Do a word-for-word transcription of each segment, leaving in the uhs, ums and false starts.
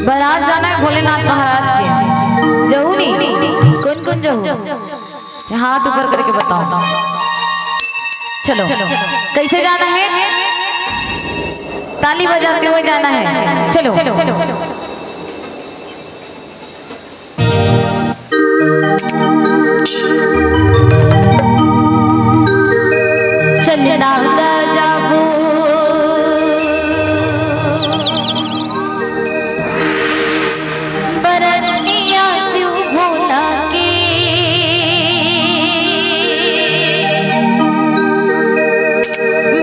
बारात जाना है भोलेनाथ महाराज के। जहू नहीं? कौन कौन जहू? हाथ ऊपर करके बताओ। चलो, कैसे जाना है? ताली बजाते हुए जाना है। चलो। चलना का जाबो बरतिया शिव भोला के,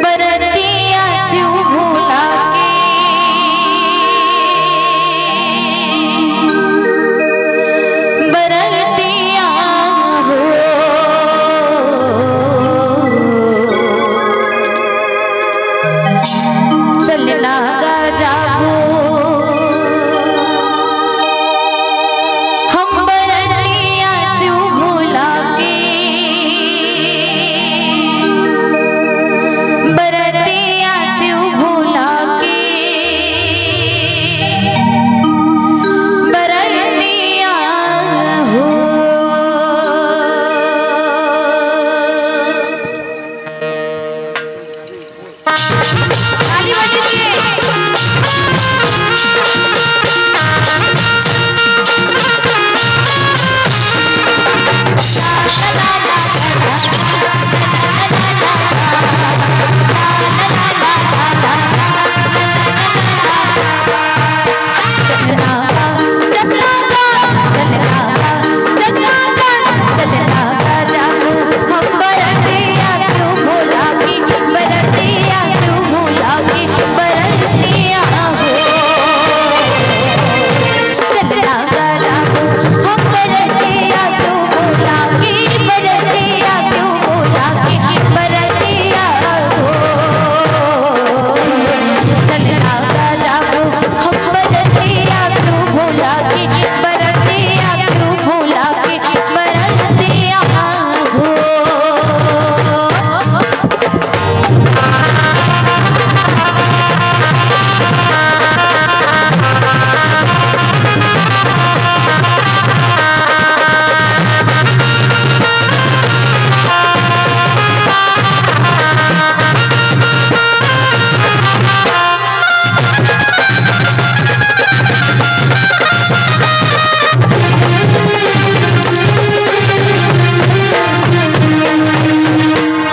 बरतिया शिव भोला के, बरतिया हो। चलना गा जाबो हम बरतिया शिव भोला के, बरतिया शिव भोला के, बरतिया हो। ताली बजाइए।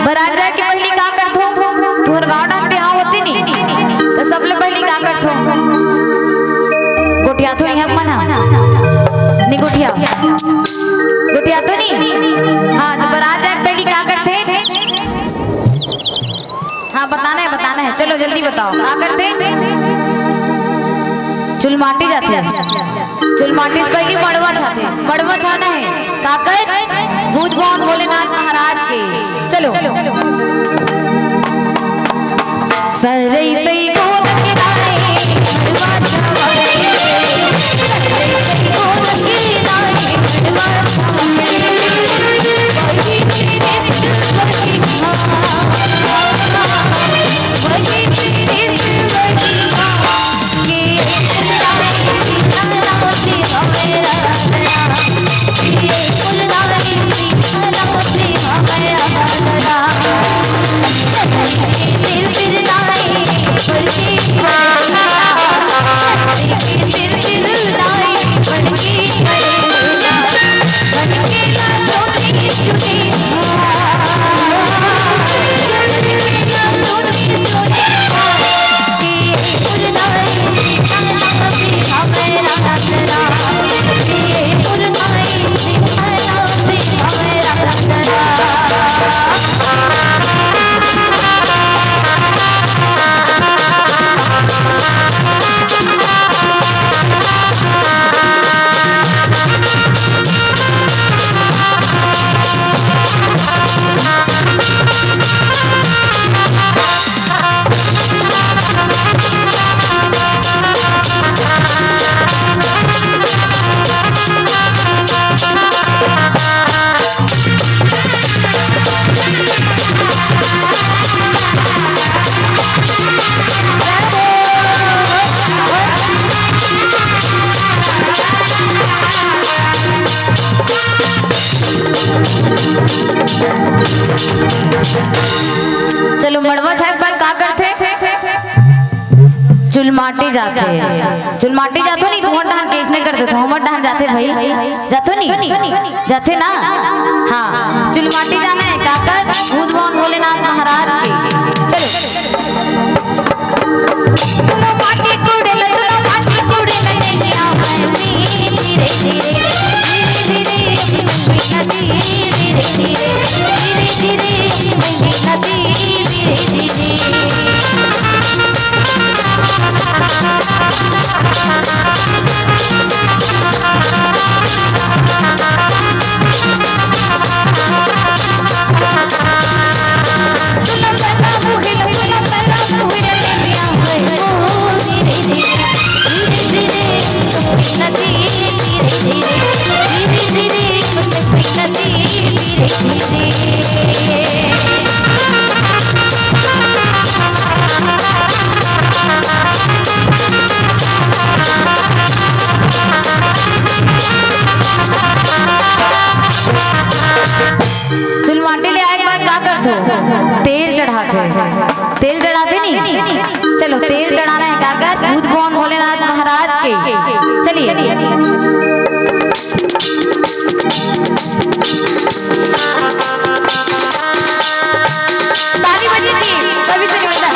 बरात जाए के पहिली का करथो? तुहर गाँव डाहर बिहाव होथे नी, त सबले पहिली का करथो? गोठियाथो इहाँ मन हा? नी गोठिया, गोठियाथो नी? हाँ, त बरात जाए के पहिली का करथे? हाँ, बताना है, बताना है, चलो जल्दी बताओ, का करथे? चुलमाटी जाथे। चुलमाटी से पहिली मड़वा जाथे। मड़वा जाना है। काकर? गूंज गाँव भोलेनाथ महाराज के। चलो। सरई सई गोलक नाई, मड़वा जावे। सरई सई गोलक नाई, मड़वा जावे। वही तेरे वही तेरे वही चुलमाटी जाथे। चुलमाटी जाथो नहीं, तुंहर डहन कइसने कर देथो, हमर डहन जाथे भाई, जाथो नहीं, जाथे ना। हाँ, चुलमाटी जाना है काकर, भूत भवन भोलेनाथ महाराज के। चलो। चुलमाटी ले आए के बाद का करथो? तेल चढ़ाथे। तेल चढ़ाथे नी? चलो, तेल चढ़ाना है काकर, भूत भवन भोलेनाथ महाराज के। चलिए। ताली बजिए जी, सभी से निवेदन।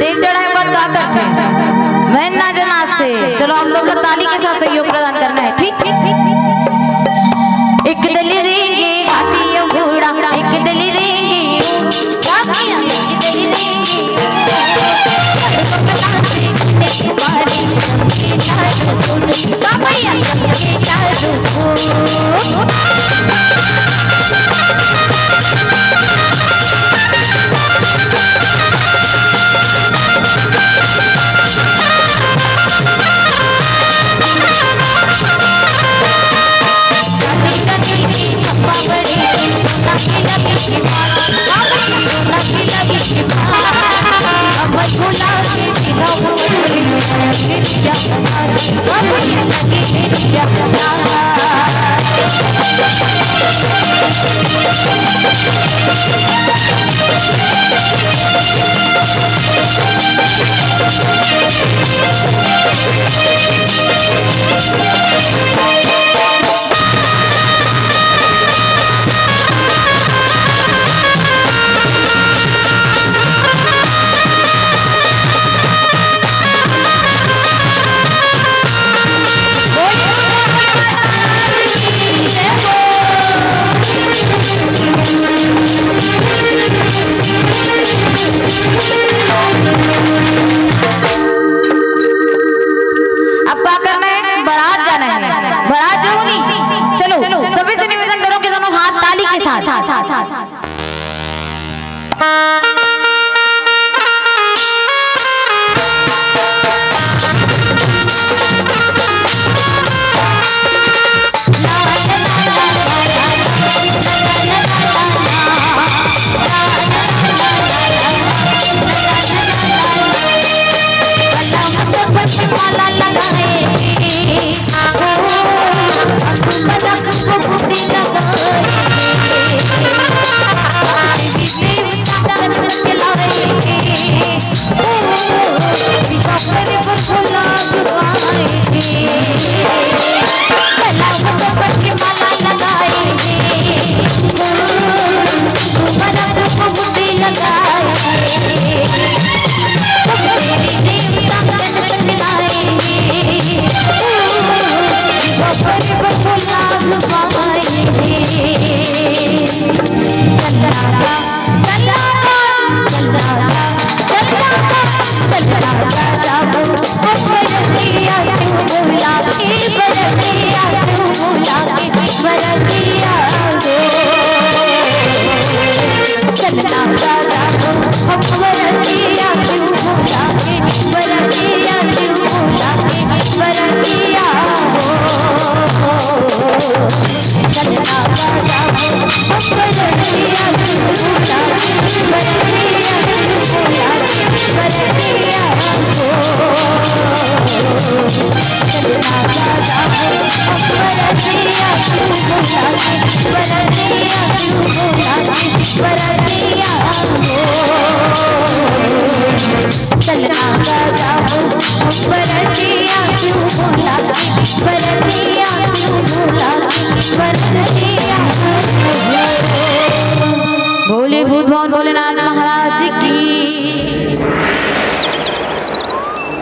तेल चढ़ाए के बाद का करथे? मैं ना जना आस्ते। चलो, आप सबको ताली के साथ सहयोग प्रदान करना है, ठीक? एक दली रेंगे हाथी अउ घोड़ा, एक दली रेंगे। अब का करना है? बारात जाना है। बारात जाऊंगी। चलो, सभी से निवेदन करो कि दोनों हाथ ताली के साथ। भवन भोलेनाथ महाराज की